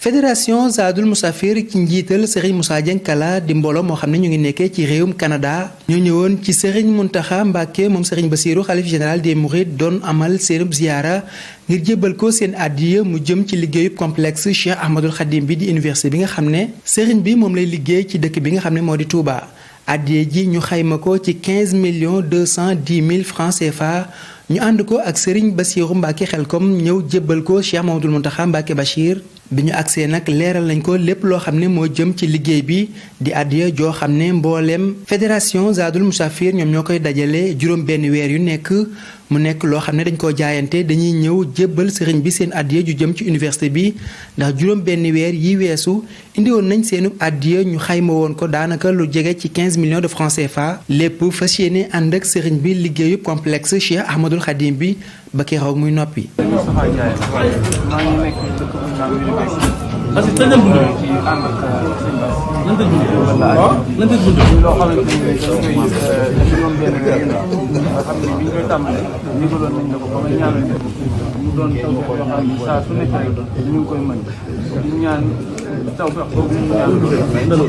fédération Zadul Musafir ci njiital Serigne Moussa Dieng Kala di mbooloo moo xam ne ñu ngi nekkee ci réewum Canada ñoo ñëwoon ci Serigne Mountakha Mbacké moom Serigne Bassirou xalif général des Mourides doon amal seenub ziyaara ngir jébbal ko seen addiya mu jëm ci liggéeyub complexe Cheikh Ahmadul Khadim bi di université bi nga xam ne Serigne bi moom lay liggéey ci dëkk bi nga xam ne moo di Touba. addiya ji ñu xayma ko ci 15,210,000 francs CFA ñu ànd ko ak Serigne Bassirou Mbacké Xelkom ñëw jébbal ko Cheikh Mamadou Mountakha Mbacké Bachir. bi ñu agsee nag leeral nañ ko lépp loo xam ne moo jëm ci liggéey bi di addiya joo xam ne mbooleem fédération Zadul Musafir ñoom ñoo koy dajale juróom benn weer yu nekk mu nekk loo xam ne dañ koo jaayante dañuy ñëw jébbal sëriñ bi seen addiya ju jëm ci université bi ndax juróom benn weer yi weesu indiwoon nañ seenu addiya ñu xayma woon ko daanaka lu jege ci 15 millions de francs CFA lépp fas yéene ànd ak sëriñ bi liggéeyub complexe Cheikh Ahmadul Khadim bi ba keroog muy noppi. parce que tëjal dund ci ànd ak sëñ Bass lan tëj dund loo xamante ni dañ koy juróom benn weer yu ne nga xam ne bi ñu koy tàmbalee négaloon nañ la ko ba nga ñaanal mu doon taw yoo xam ne saa su nekk rek ñu ngi koy mën di ñaan taw fex boobu ñu ñaan mu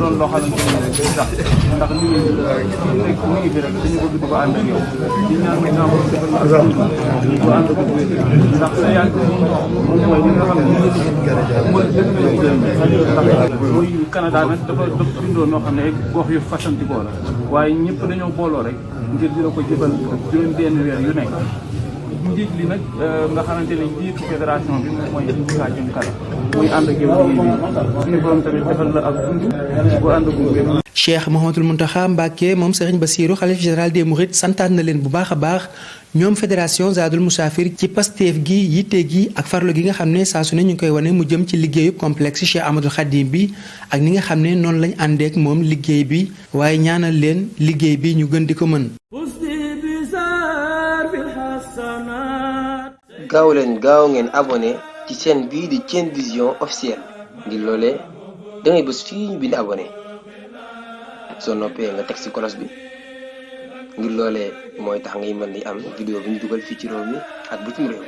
doon loo xamante ni day sax ndax ñu ngi fi rek dañu bëgg di ko ànd ak yow di ñaan may naa ko defal la ak ko ànd ak wér ndax sa yàgg moom mooy li nga xam ne mooy ndax muy Canada nag dafa bindoo noo xam ne gox yu fasantikoo la waaye ñëpp dañoo booloo rek ngir dina ko jëbal juróom benn weer yu nekk njiit li nag nga xamante ne njiitu fédération bi moom mooy Moussa Dieng Kala muy ànd ak yow suñu borom tamit defal la ak dund bu ànd ak wér. Cheikh Mouhamadoul Mountakha Mbacké moom Serigne Bassirou xalif général des Mourides santaan na leen bu baax a baax ñoom fédération Zadul Musafir ci pasteef gi yitte gi ak farlu gi nga xam ne saa su ne ñu ngi koy wane mu jëm ci liggéeyub complexe Cheikh Ahmadul Khadim bi ak ni nga xam ne noonu lañ àndeek moom liggéey bi waaye ñaanal leen liggéey bi ñu gën di ko mën. gaaw leen gaaw ngeen abonné ci chaîne bii di Thiene Vision officiel ngir loolee dangay bës fii ñu bind abonné soo noppee nga teg ci cloche bi ngir loolee mooy tax ngay mën di am vidéo bi ñu dugal fii ci réew mi ak bitim réew.